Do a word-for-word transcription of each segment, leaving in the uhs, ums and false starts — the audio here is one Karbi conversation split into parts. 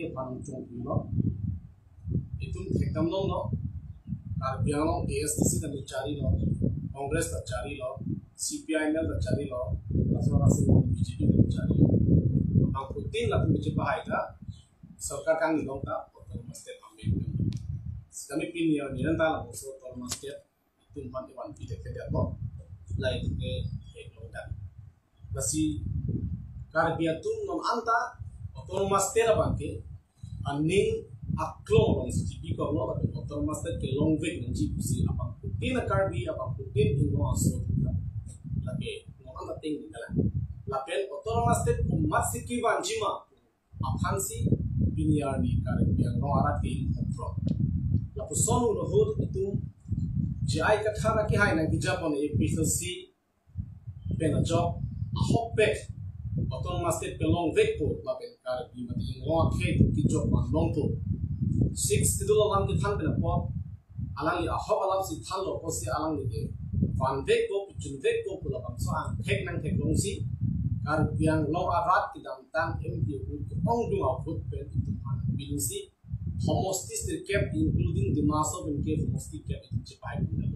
aphan chongpilo. Itum thekdam longlo, Karbi Anglong A S D C ta charilo, Congress ta charilo, C P I M L ta charilo, laso asin B J P ta charilo. Abangphutin latum kechepahai ta, sorkar kangni long ta, autonomous state amendment. Sitame pini arni anta labangso autonomous state itum aphan ivan pite kedetlo, lahei itum ke theklongdak. Lasi Karbi atum non anta autonomous state abang ke aning aklong alongsi chipi korlo, lapen autonomous state kelongvek nangji pusi abangphutin a Karbi, abangphutin inglong aso atum ta lake non anta ting ningkalang. Lapen autonomous state komatsi kevanji ma aphansi pini arni Karbi Anglong arat ke ingthok. Lapuson ulo ahut itum J I Kathar akehai nangkejapon A P H L C pen ajok ahokpet autonomous state kelongvekpo lapen Karbi mate inglong akhei kejok van longpo. Sixth Schedule alam kethan pen apot alangli ahok alamsi thanlo pusi alangli ke vanvekpo, pachunvekpo pu labangso angthek nangtheklongsi Karbi Anglong arat kedamtang M P ahut ke-ongdung ahut pen itum aphan pilingsi homosti sirkep including Dima Hasao pen ke homosti kep itum chepahai pon.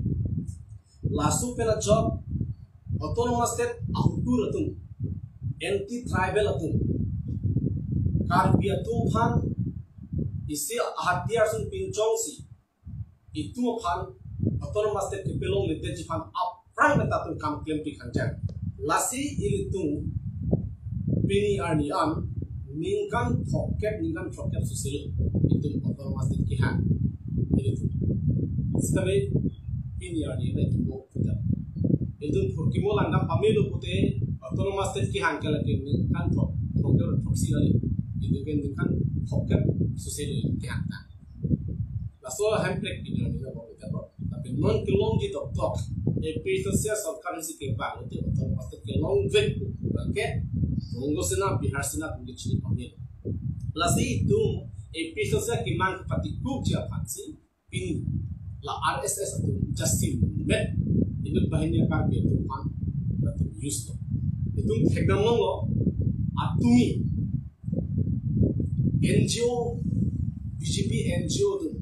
Laso pen ajok autonomous state ahutur atum, anti tribal atum, Karbi atum aphan isi ahatiyar sung pinchongsi itum aphan autonomous state kepalongledetji aphan aphrang pen ta itum kam klempi khangjang. Lasi ilitum pini arni an ningkan throkkep, ningkan throkkep soselo itum autonomous state kehang. Ilitum sitame pini arni an itum lo puta, itum phurkimo langdam pamelo pute autonomous state kehang ke lake ningkan throk, throkkep throksi kali. Itum ke ningkan throkkep soselo itum kehang ta. Laso hemprek pini arni lo bang kita lo. Tapi non kelongji dokdok, A P H L C sorkar si kevang lote autonomous state kelongvek abang ke Congo sena, Bihar sena atum ke chini pamil. Lasi itum A P H L C kemang patikukji aphansi pini la R S S atum jasemet inut banghini a Karbi atum aphan latum use lo. Itum thekdam longlo, atumi N G O, B J P N G O atum,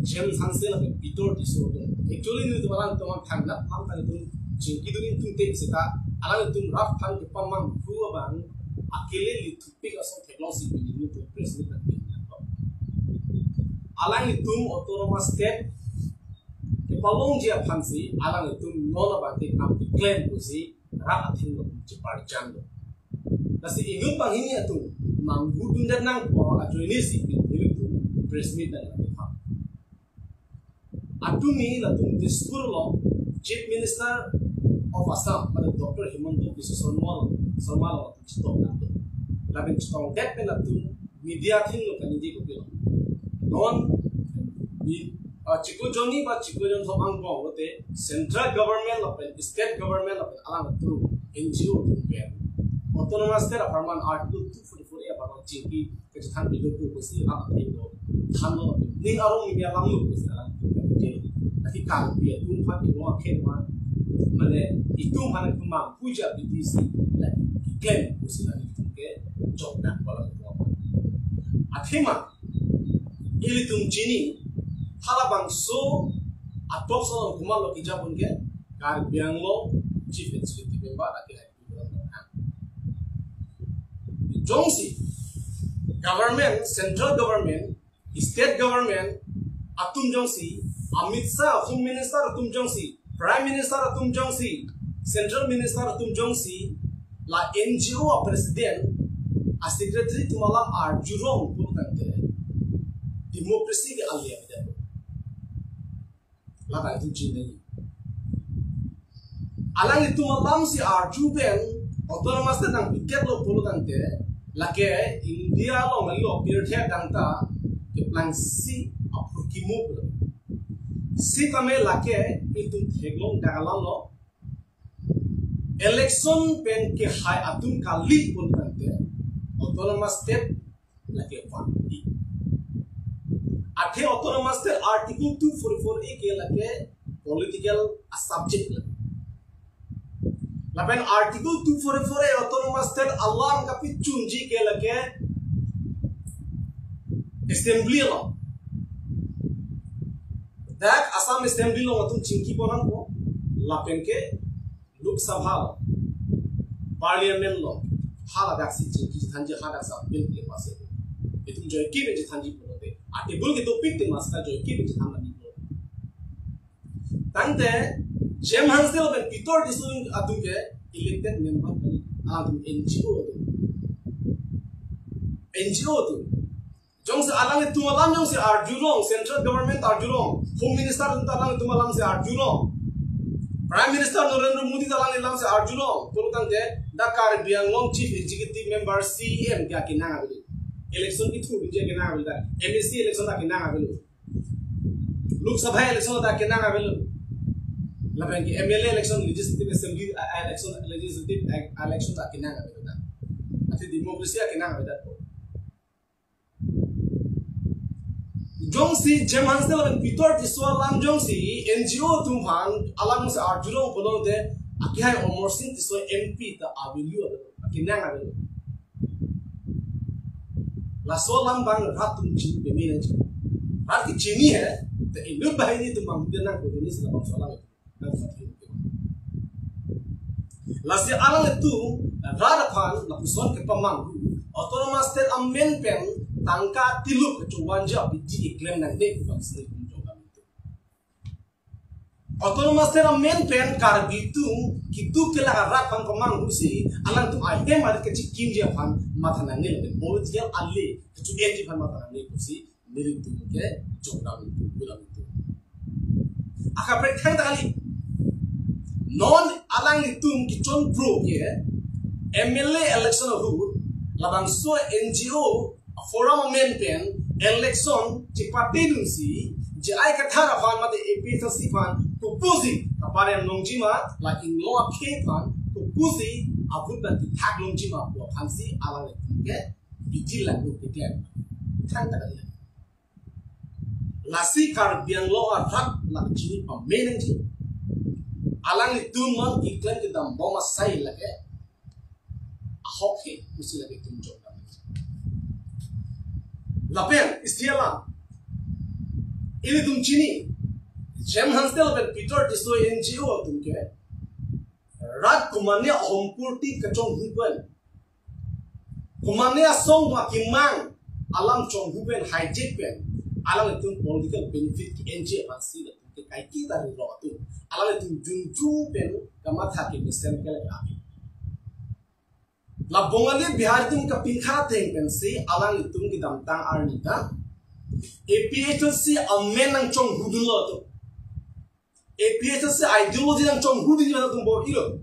James Hansen lapen Peter Tisso atum. Actually, nelitum alangtum aphan thangnat aphan itum chingkidun ingtungte seta, alangtum rat aphan kepamanghu abang akele lithupik ason theklongsi pini nelitum press meet nangpinang. Alanglitum autonomous state kepalongji aphansi alanglitum non abang ke kam keklem pusi rat athengno cheparjan lo. Lasi inut banghini atum manghu dundet nangpo ajoinesi pini nelitum press meet nangpinang. Atumi latum Dispur along Chief Minister of Assam, mane Doctor Himanta Biswa Sarma along, Sarma along latum chetong nangdo. Lapen chetongdet pen latum media athengno kaningje kopilo. Non ni, ah, chiklo jonni ba chiklo jonthom angbong lote central government lapen state government lapen alangtum N G O atum pen autonomous state apharman Article two forty-four A apharman chingki kachethan pilo pu pusi rat athengno thanlo, ning arong ni alam lo pusi alam tu kan je. Tapi Karbi atum aphan inglong akhei ma, mane itum aphan kemang puja bidisi lagi keklem pusi lagi itum kejokdam bala itum aphan. Athema ilitum chini halabangso atop so kumar lo kejapon ke Karbi Anglong Chief Executive Member lagi hai. Jongsi government, central government, state government atum jongsi, Amit Shah, Home Minister atum jongsi, Prime Minister atum jongsi, Central Minister atum jongsi, la N G O a president, a secretary atum alam arjurong pu tangte democracy ke alia beda. Ladak itu chinai. Alanglitum alamsi arju pen autonomous state nangpiketlo pulo tangte, lake India along kali opir the dangta keplangsi aphurkimo pulo. Sitame lake itum theklongdak alam lo, election pen kehai atum kali pulo tangte autonomous state lake one. Athe autonomous state Article two forty-four A ke lake political a subject lake. Lapen Article two forty-four A autonomous state alam kapachunji ke lake Assembly along. Dak Assam Assembly along atum chingki ponang ko, lapen ke Lok Sabha along, Parliament along, haladak si chingki thanji, hadak sa bill ke pass. Itum joike pen thanji pulote, a table ke topic te masta joike pen than lagi pulo. Tangte James Hansdale pen Peter Tisso atum ke elected member kali, atum N G O atum. N G O atum. Jongsi alanglitum alam jongsi arjulong, Central Government arjulong, Home Minister atum alanglitum alam si arjulong, Prime Minister Narendra Modi alanglitum alam si arjulong, pulo tangte dak Karbi Anglong Chief Executive Member, C E M ke akenang avelo. Election kethurdunji akenang avelo, M A C election akenang avelo. Lok Sabha election ta akenang avelo. Lapen ke M L A election, Legislative Assembly, uh, election, Legislative, uh, election ta akenang avelo ta. Athe democracy akenang avelo ta. Jongsi James Hansdale lapen Peter Tisso alam jongsi N G O atum aphan alam si arjulong pulote, akehai Amarsing Tisso M P ta avelo, akenang avelo. Laso alam abang rat atum chini peme nangji. Rat ke chini he, te inut banghini atum abang dia nang ko ini sila bangso alam. Lasi alanglitum rat aphan lapuson kepamanghu, Autonomous State amen pen tangka tiluk kecho-an ja bidi keklem nangne pu bang sini kum jong kami tu. Autonomous State amen pen Karbi atum keduk kelak arat aphan pamanghu si alanglitum ahem arit kachekimji aphan matha nangne, lapen political ale kecho-enji aphan matha nangne pusi nelitum ke jongdam tu, gulam tu. Akaprek thangta kali. Non alanglitum kechonpro ke M L A election ahut labangso N G O forum amen pen election chepatedunsi, J I Kathar aphan mate A P H L C aphan kopusi kaparem longji ma, la inglong akhei aphan kopusi avote nangkethak longji ma pu aphansi alanglitum ke bidi lang lo keklem. Thangta kali. Lasi Karbi Anglong arat la chini pame nangji. Alanglitum non keklem kedam bom asai lake ahok he, pusi lake itum jongdam. Lapen isi alam, ilitum chini, James Hansdale lapen Peter Tisso N G O atum ke rat komatne ahompurti kachonghu pen, komatne asong akemang alam chonghu pen, hijack pen, alanglitum political benefit ke-enji aphansi latum ke kaike ta rilo atum, alanglitum junjung pen kamatha kemesen kelek api. La Bongali Bihari atum kapinkha ateng pensi alanglitum kedamtang arni ta A P H L C amen nangchonghudunlo atum. A P H L C ideology nangchonghudunji atum bor-ilo.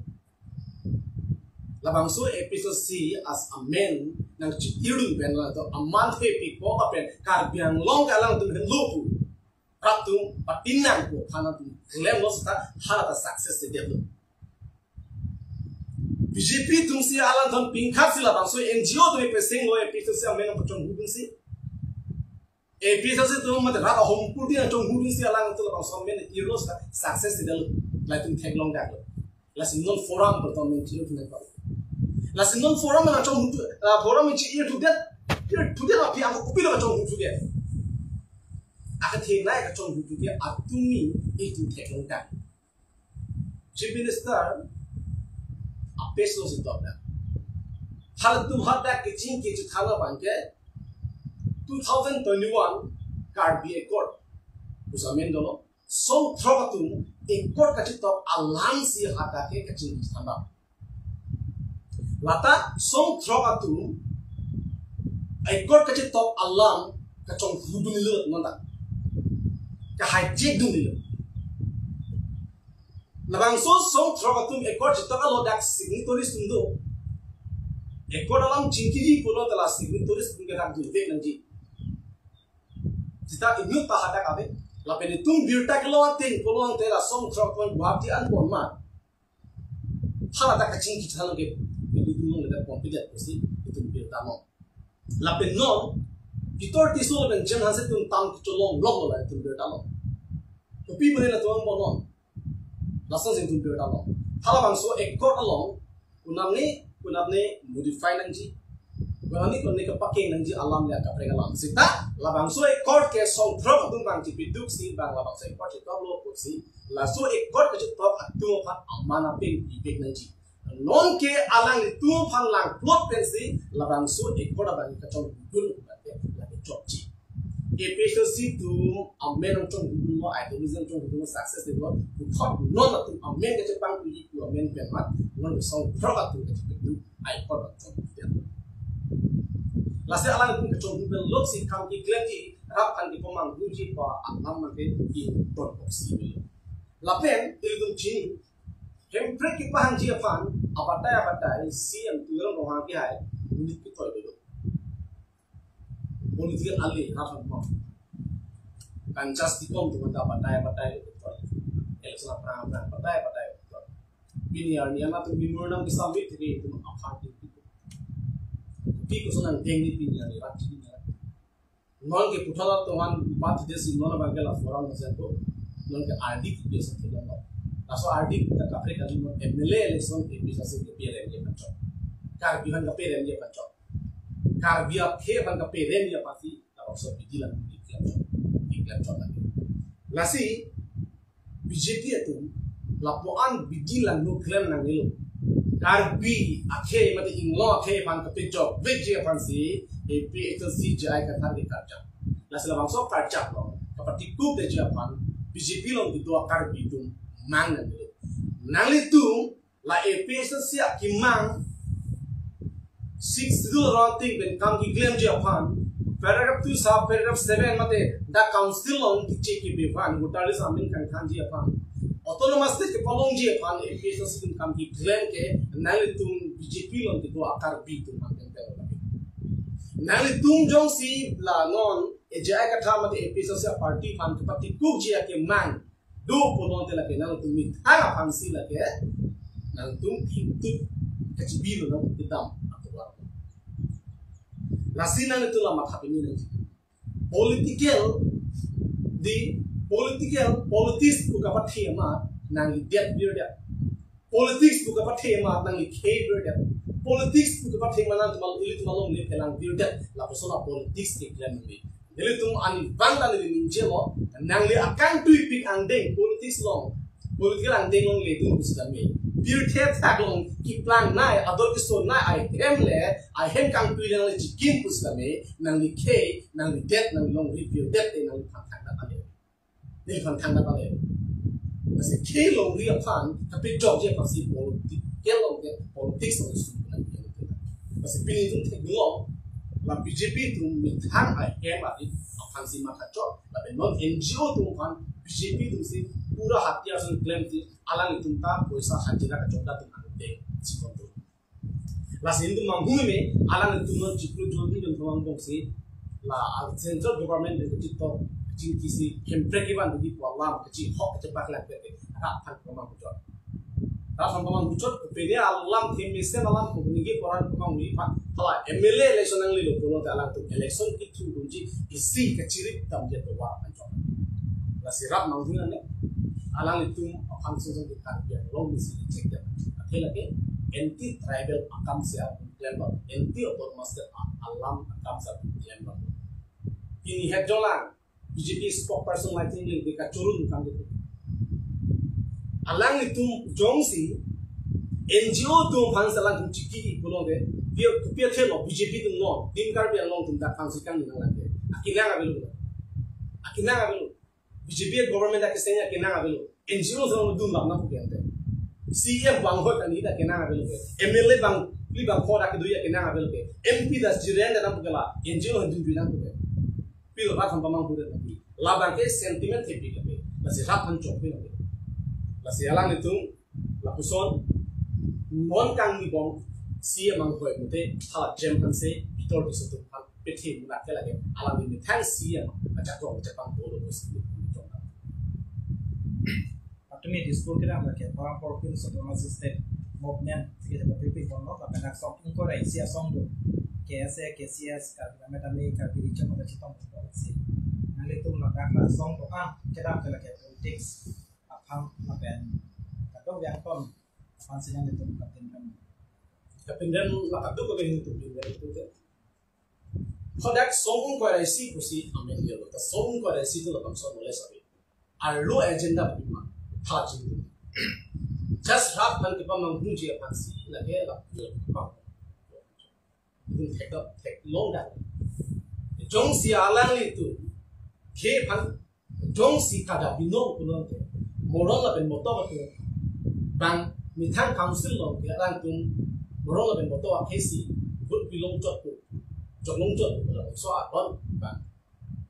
Labangso A P H L C as amen nangchi-irdun pen latum aman thepi po apen Karbi Anglong ke alangtum henlo pu, rat atum patin nang pu aphan atum klemlo seta hala ta success si detlo. B J P atumsi alanglitum pinkhat si labangso N G O atum ipesenglo A P H L C amen nangpachonghudunsi. A P H L C atum mate rat ahompurti nangchonghudunsi alangtum labangso amen irlo seta success si detlo. Latum theklong daklo. Lasi non forum bertemu chiro tunan pa. Lasi non forum nangchonghudun, ah, forum chi-irthudet, irthudet api ako kopi lo kachonghudundet. Akethenei kachonghudundet atum ni itum theklong dak. Chief Minister apeslo si tokda. Halatum hadak kechingki chethan abang ke two thousand twenty-one Karbi Accord pusi amen dolo. Songthrok atum Accord kachetok alam si hadak ke kachingki chethan abang. Lata songthrok atum Accord kachetok alam kachonghudunlo non ta. Ka-hijack dunlo. Labangso songthrok atum Accord chetok alo dak signatories atum do. Accord alam chingkiji pulo ta la signatories atum ke dak dunvek nangji. Seta inut ta hadak ave. Lapen itum birta kelong ateng pulo tangte la songthrok atum Guwahati anpon ma. Haladak kachingki chethan ke itum long le confident pusi itum birta long. Lapen non Peter Tisso lapen James Hanse atum tam kecholong long lo la itum birta long. Kopi mane latum angbong long. Lason si itum birta long. Halabangso Accord along kunamne kunamne modify nangji. Mane kone kapakeng nangji alam le kaprek alam. Seta labangso accord ke songthrok atum bang chipiduksi bang labangso accord chitoklo pusi, laso accord kachitok atum aphan aman apen pipek nangji. Non ke alanglitum aphan langplot pensi labangso accord abang kachongdun abang ke lake chokji. A P H L C atum amen chongdunlo, ideology chongdunlo, success dolo. Puthot non atum amen kachepangpuji pu amen pen mat non songthrok atum kachipidu accord chongdun. Lasi alanglitum kachongdun pen lok si kam keklemji, rap aphan kepamanghuji pu alam mate ington oksi. Lapen ilitum chini Hemprek kepahangji aphan abatai abatai C M Tuliram Ronghang ke hai monit kethoi dolo. Political ali rap aphan mo. Kan just dikom tu mata abatai abatai kethoi. Election aphrang aphrang abatai abatai kethoi. Pini arni amat tu minur nang bisa mit ri tu aphan tu. Ki koson nangdeng ni pini arni rat chini na. Non ke puthot atum aphan bat desi non abang ke la forum na sento. Non ke R D P S atum lo. Laso R D P ta kaprek kali non M L A election ke bisa se ke P R M ke pachok. Karbi aphan ke P R M ke pachok. Karbi akhei aphan ke P R M ke pasi. Laso bidi lang di klem chok. Di klem chok lagi. Lasi B J P atum lapuan bidi langno klem nangnelo. Karbi akhei mate inglong akhei aphan kapejokveji aphansi A P H L C J I Kathar ke karjap. Lasi labangso karjap lo kapatikup detji aphan B J P along kedo a-Karbi atum mang nangnelo. Nanglitum la A P H L C akemang Sixth Schedule aron ateng pen kam keklemji aphan paragraph two sub paragraph seven mate the council along keche kebi aphan, voter list amen kangthanji aphan, autonomous state kepalongji aphan A P H L C atum kam keklem ke nanglitum B J P along kedo a-Karbi atum aphan pen pen lagi. Nanglitum jongsi la non A J I Kathar mate A P H L C party aphan kepatikukji akemang do pulote lake nangtum methang aphansi lake nangtum thengtut kachibilo nang kedam atovar. Lasi nangtum la matha pini nangji. Political, the political, politics pu kapathe amat nangli det birdet. Politics pu kapathe amat nangli khei birdet. Politics pu kapathe amat nangtum ilitum along le phelang birdet. Lapuson a-politics keklem nangli. Nelitum anivang ta neli ningjelo, nangli akangtuipik angdeng politics along, political angdeng along ledun pusitame, pirthe thak along keplang nai, ador kesonai, ahem le, ahem kangtui le nangli chikin pusitame, nangli khei, nangli det, nangli longri birdet te nangli phangthang na pale. Neli phangthang na pale. Lasi khei longri aphan kapejokji aphansi political along ke politics along isu puna. Lasi pini itum theklong la B J P atum methang ahem adi aphansi matha chok, lapen non N G O atum aphan B J P atumsi pura hatiar ason klemsi alanglitum ta poisa hajira kachokda atum angdeng si kontrol. Lasi itum manghu me alanglitum non chiklo jodi jong thomang bongsi la central government de chito chingkisi Hemprek kevan di pu alam kachihok kachipak lak ke rat aphan pamanghu chot. Rat aphan pamanghu chot, pini alam themesen alam ko ningje poran pamanghu aphan hala M L A election nanglelo pulote alangtum election kethurdunji isi kachiri damji atovar aphan chot. Lasi rat manghu nang ne alanglitum aphan sejong di Karbi Anglong misi reject ya. Athe lake anti tribal akam si atum klem ba, anti autonomous state a-, alam akam si atum klem ba. Pini het jonglang B J P spokesperson Laitengling de kachorun kam de. Alanglitum jongsi N G O atum aphan si alangtum chiki pulote, dia kopi athelo B J P atum non, Team Karbi Anglong atum dak aphansi kangni nang lake. Akenang avelo. Akenang avelo. B J P government akeseng akenang avelo. N G O along dun lam nangpu ke ante. C M bang hoi kangni ta akenang avelo ke. M L A bang, pli bang kho dak kedui akenang avelo ke. M P das jiren dak nangpu ke la. N G O along dun dui nangpu ke. Pilo rat aphan pamanghu det lagi. Labang ke sentiment thepi lagi. Lasi rat aphan chokpi lagi. Lasi alanglitum lapuson non kangni bom C M anghoi mate hala J M Hanse Victor Tisso atum aphan pethe mulak ke lake alangli methang C M ajakong chepang bolo pusi. Patumi Dispur kedam lake Forum for People's Autonomous State Movement si kejapapipi kono lapen dak song ingkoi ra isi asong do K S A, K C S, Karbi Lammet Army, Karbi Region mata chetong do si. Nanglitum ladak la song do-an kedam ke lake politics aphan lapen kadokave angton aphansi nanglitum kapinrem. Kapinrem la kadokave hintu pinrem itu ke. Kodak song ingkoi ra isi pusi amendment lo. Ta song ingkoi ra isi tu labangso knowledge ave. Arlo agenda bima tha jin. Just rap kan kipa manghuji aphan si lake la kipa. Itum thek up thek long dak. Jongsi alanglitum khei aphan jongsi kada binong pulote, morong lapen motok atum bang methang council along ke alangtum morong lapen motok akhei si vote pilong chot pu, joklong chot pu, labangso aron bang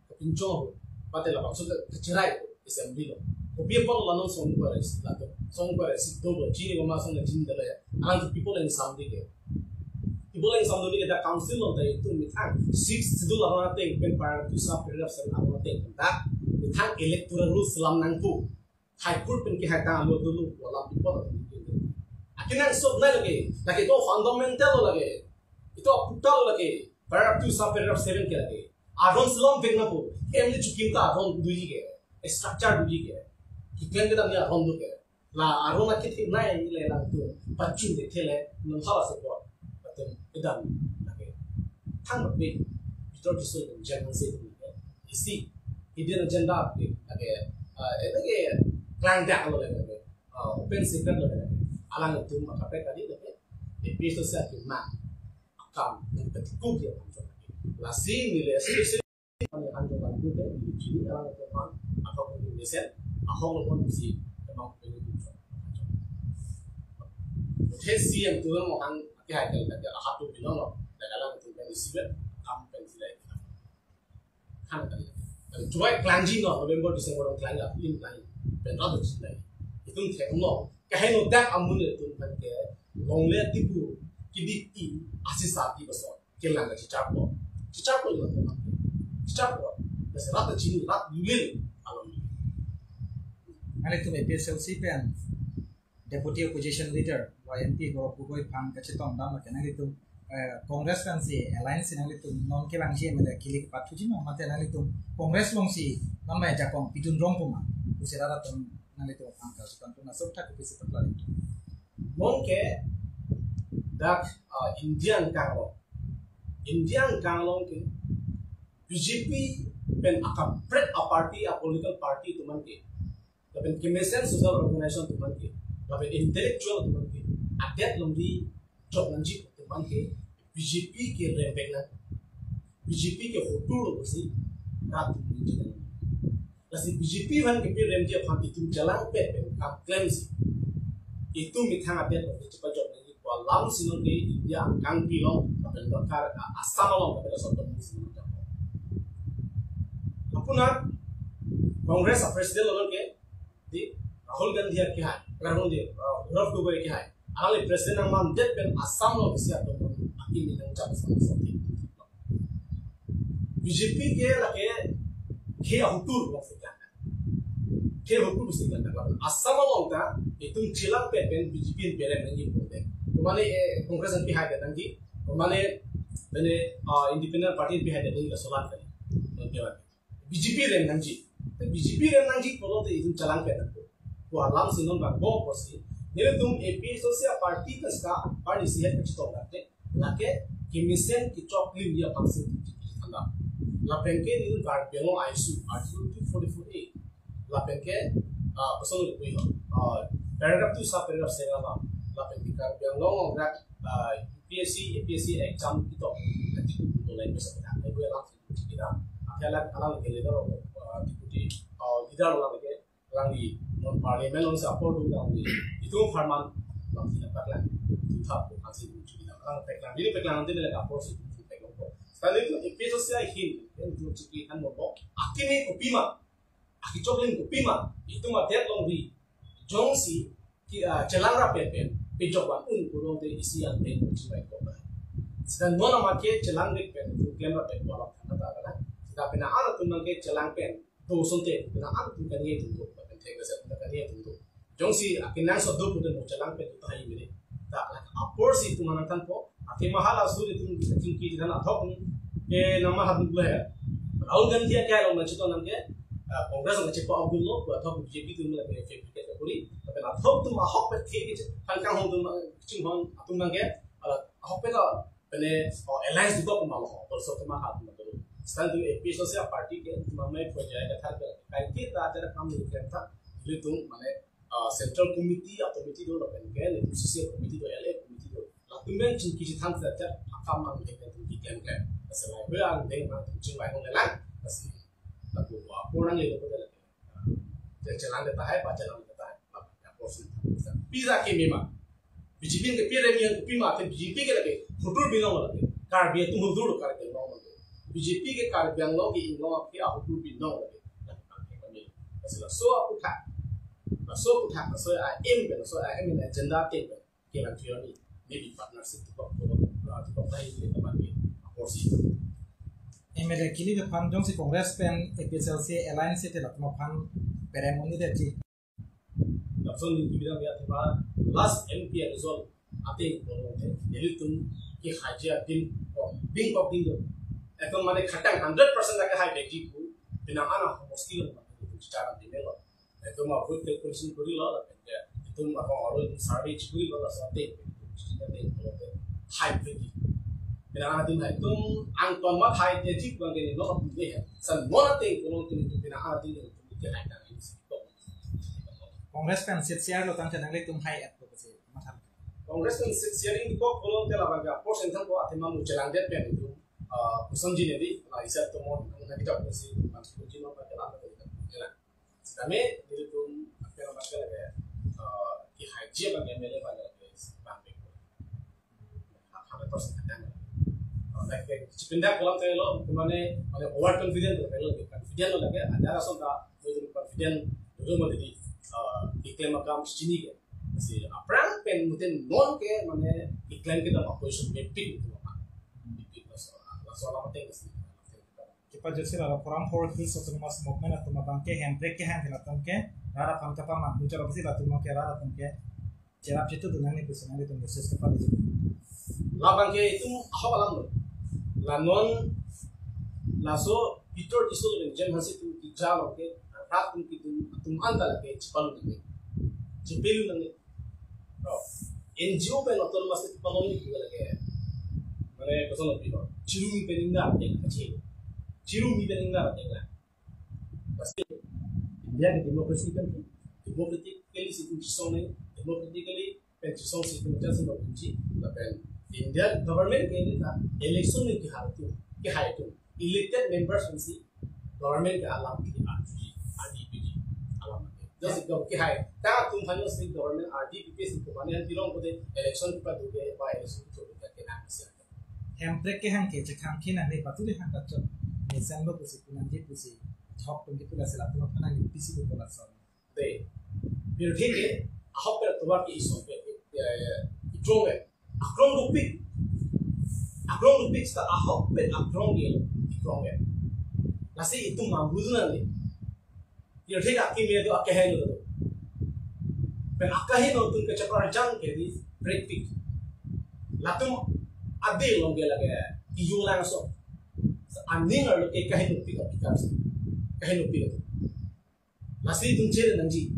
kapinchong pu, mate labangso ke kachirai pu assembly along. Kopi apot la non song ingkoi ra isi, latum song ingkoi ra isi do lo, chini ko ma song na jin dala ya. Alangtum pi apot le ingsamde ke? Pi apot le ingsamde ke, dak council along ta itum methang Sixth Schedule aron ateng pen para two sub paragraph seven aron ateng pen dak methang electoral rules lam nangpo. High Court pen kehai tanglo dulu, wala pi apot atum. Akenangsot nai lake, lake ito fundamental lo lake. Ito aputal lo lake. Para two sub paragraph seven ke lake. Aron si longvek nangpo, hem ni chukim ta aron doji ke, structure doji ke. Kiklem kedam ni aron do ke. La aron akethe nai le alangtum pachun de thele non hala se por. Latum kedam lake. Thang lake. Bitor kisul jan se lake. Isi hidden agenda ke lake. Ah, ene ke klang dak lo lake. Ah, open secret lo lake. Alangtum akaprek kali lake. APHLC akemang akam nangkethukji aphan chot lake. Lasi neli especially aphan chot lake te, neli chini alangtum aphan, athok neli mesen, ahok lo pon si kemang pen neli chot. Te C M tu mo hang ke hai kali lake, ahat tu binong lo, lake alangtum pen isi bet akam pen si lake. Kan kali. Kan choi klangji non, November, December along klangji, alim klangji. Pen rat chot lake. Itum thek no, kaheno dak amun itum aphan ke longle tipu kidi i asisa ti baso kelang kachecharpo. Checharpo lo teman. Checharpo. Bes rat chini, rat yulil along. Nanglitum APHLC pen Deputy Opposition Leader, Y M P Gaurav Gogoi aphan kachetong dam lake nanglitum, eh, Congress pen si alliance si nanglitum non kevangji M L A kili kepathuji ma, mate nanglitum Congress along si non mai jakong pidun rongpo ma, pusi rat atum nanglitum aphan kasukan tu nasok thak pisi peklar. Mong ke dak, ah, India angkang along, India angkang along ke BJP pen akaprek aparty, apolitical party atum aphan ke, lapen kemesen social organization atum aphan ke, lapen intellectual atum aphan ke, adet along di jok nangji atum aphan ke BJP ke rembek nang, BJP ke hotur lo pusi rat atum ningje nang. Lasi BJP aphan kepiremji aphan itum chelangpet pen kam klemsi, itum methang adet along chepajok nangji pu alam si non ke India angkangpi along, lapen Bihar, ah, Assam along, lapen laso atum si non. Apuna Congress a president along ke di Rahul Gandhi akehai, Rahul Gandhi, ah, Gaurav Gogoi akehai. Alangli president nangmandet pen Assam along isi atum akimi nangchap Assam along. BJP ke lake khei ahotur along si klang. Khei ahotur si klang. Assam along ta itum chelangpet pen BJP pen pirem nangji pu te. Mane, eh, Congress pen pihai nangji. Mane, mane, ah, independent party pihai nangji, laso alam kali. BJP rem nangji. Te BJP rem nangji pulote itum chelangpet nangpo pu alam si non bang bom pusi, nelitum APHLC aparty ta seta party si het kachetong lake, lake kemesen kechoklimji aphan si thandam. Lapen ke nelitum Karbi Anglong I S U, Article two forty-four A. Lapen ke, ah, kosonlo pu ho, ah, paragraph two sub paragraph seven alam. Lapen ke Karbi Anglong along rak, ah, U P S C, A P S C exam ketok, nanti ku butuh lain mesen kita. Ibu alam kita, akhirnya alam ke leader, ah, deputy, ah, leader alam ke, alangli non parliament along si apor do alangli, itum apharman alam si nangpaklang, tutha pu alam si itum chikidam, alang paklang, neli paklang nanti neli apor si itum paklangpo. Sekali itu, APHLC ahin, yang itum chikidam mo, akimi kopima, akechoklim kopima, itum adet along ri, jongsi ke, ah, chelang rapet pen pejok van un pulote isi an pen chibai ko ba. Seta non amat ke chelang rapet pen, klem rapet pen alam thangta ta kana. Seta penang an atum nang ke chelang pen do asonte, penang an atum kani atum do, pen thek bese atum kani atum do. Jongsi akenangsot do pulote mo chelang pen do tahai mene. Ta la apor si itum nangthanpo, athema hala sur itum chingki dan athok ni. Ke nama hadun le. Rahul Gandhi akehai along nangchetong nang ke, ah, Congress nangchepa abul lo, athok BJP atum le fabricate kori. Tapi athok atum ahokpet ke ke, tangkang hong atum, chinghon atum nang ke, ala ahokpet ta Mane, oh, alliance dukok ma lo, also tema hat ma lo. Stand to A P H L C party ke, ma mai project ke thar ke, kai ke ta ajar kam ni ke ta, ilitum mane, uh, central committee, a committee do lapen ke, ilitum C C committee do, L A committee do. Latum pen chingki chithang sa cha, akam mang ke tum ki klem klem. Asa lai hua ang deng ma tum chingvai hong lelang, asa lapu apor nang le ko de la. Chelang de tahai, pa chelang de tahai. Pisa ke mema. B J P ke pire mi yang pima ke B J P ke lagi hutur binong lagi. Karbi atum hutur Karbi Anglong lagi. B J P ke Karbi Anglong ke Anglong ke hutur binong lagi. Laso aphuthak. Laso aphuthak, laso a aim, laso a aim agenda ke ke lang theory. Maybe partnership to pop to pop tahi ke teman ke. Apor si. M L A kili ke pan jongsi Congress pen A P H L C alliance te latum aphan perem un-e detji. Lapuson ni kibidang ya tema last M P election ateng bolong te, ilitum kehai ji adim, oh, ding kok ding do. Ekdom mane khatang hundred percent lake hai bek ji pu, penang an a homosti lo, mane ilitum bichar an ding lo. Ilitum a vote calculation kori lo, lapen ke ilitum a aro survey chikori lo, laso ateng, ateng bolong te hai bek ji. Penang an adim hai, ilitum angton ma hai te ji pu abang ke ni no pu de hai. San non ateng bolong te ilitum penang an adim ke hai tang. Congress pen seat share lo tangte nanglitum hai et lo kesi matha. Congress pen seat sharing ko kolom te labang ke apor sentang ko athema mu chelang det pen itu, ah, kusam ji ne di, ah, isa to mo, ang na kita ko si, ang si ji no pa ke la ko ke la. Sitame ilitum apa nama ke lagi, ah, kehai ji abang M L A abang lagi, bang bek. Hundred percent khatang. Like, chipindak kolam kailo, mane, mane overconfident lo, kailo, confident lo lake, ada rasa ta, confident, itu mane di, uh, keklem akam chini ke. Si, aphrang pen mungkin non ke, mane, keklem kita mau position mepik itu, mepik laso, laso alam penting si. Kepajok si lalu Forum for Hills Autonomous Movement atum abang ke, Hemprek kehang ke latum ke, rat aphan kapamanghu chalo si latum ke, rat atum ke, cherap chitu dunang ni pusi nanglitum message kepada jin. Labang ke itum ahok alam lo. La non laso Peter Tisso lapen James Hanse atum kejalo ke, rat atum kitum atum anta lake chipalun nangne. Chipalun nangne. Oh. N G O pen autonomous state panon ni juga lake. Mane koson lo pino. Chirumi pen ingnar tek kachi. Chirumi pen ingnar tek la. Pasti India ke democracy kan, democratically si itum chisong nang, democratically pen chisong si itum chance lo kunji, lapen India government ke ni ta election ni kehai atum, kehai atum, elected members pensi government ke alam ke R D P P alam ke. Just government kehai, ta atum hanya si government R D P P si itum mane pilong kote election pa duge, pa election to ke na si. Hemprek kehang ke chekhang ke nangne patu de hang kachot. Mesen lo pusi punangji pusi. Thok tum ke pula sila pula panang ni pisi ko pula son. De. Pirthe ke ahok pen atovar ke ison pen, eh, ikrong pen. Akrong dopik. Akrong dopik seta ahok pen akrong ke ikrong pen. Lasi itum manghu dunang le. Pirthe ke akeme do, akeheno do. Pen akeheno atum kecheparjang ke di prekpik. Latum ade along ke lake iyo langso. Aning arlo ke kahenopik apikar si. Kahenopik atum. Lasi itum chere nangji.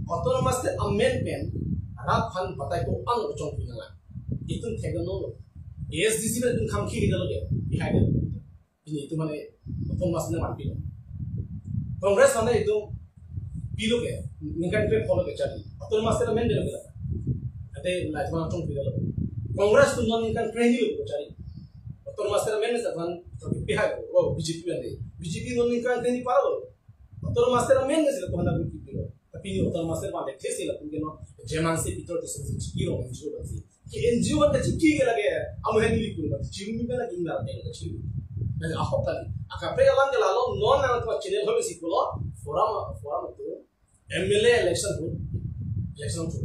Autonomous State amendment rat aphan batai ko ang kachongpi nanglang. Itum thek nanglo. A S D C pen itum kham khi hidalo ke. Behind it. Pini itum mane autonomous na marpi lo. Congress mane itum pilo ke, ningkan kre-pho lo ke chari. Autonomous State amendment lo ke. Ate la itum chongpi lo. Congress atum non ningkan krehini lo ke chari. Autonomous State amendment sa kan tapi pihak lo. Oh, B J P mane. B J P non ningkan krehini para lo. Autonomous State amendment sila Tuhan aku pilo. Tapi ini Autonomous State mane kesi la itum ke no. James Hanse, Peter Tisso si chikilo N G O pensi. Ke N G O pen kachiki ke lake, amu heni liku, chirumi pen lake ingnar pen kachiki. Na ahok kali. Akaprek alam ke lalo, non nang tua channel ho si pulo, forum, forum itu, M L A election ho, election ho.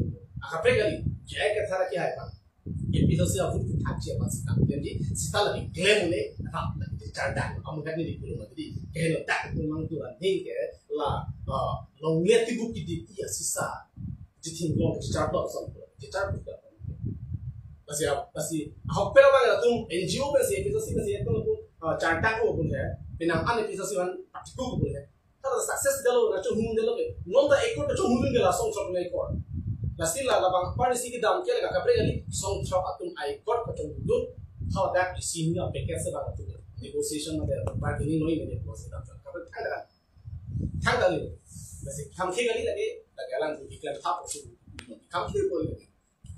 Akaprek kali, J I Kathar kehai pa. A P H L C a vote kethakji aphan sitame klem ji, seta lake klem un-e, rap lake chardak, amu heni liku lo mati. Kehelo tak itu mang turan ding ke, la, ah, longle tibu kidi iya sisa. Jithing long, jichar long, son, jichar long. Lasi, lasi, ahok pen abang atum N G O pensi, A P H L C pensi, atum, ah, chardak ko pun hai, penang an A P H L C aphan patiko ko pun hai. Tada success dalo, na chonghum dalo ke. Non ta ekor ta chonghum dalo, song chok na ekor. Lasi la, labang party si kedam ke, la kaprek kali, song chok atum aikor kachonghum dun. Tho dak isi hini a package se bang tu negotiation mate bargaining noi mate bos dak. Kabe thang dak. Thang dak ni. Basi kam khe kali lagi lagi alang tu declare thap ko si. Kam khe ko lagi.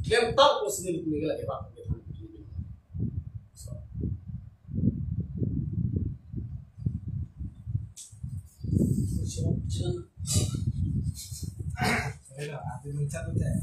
Claim thap ko si ni lagi bang. So. Hello, adi mencat tu teh.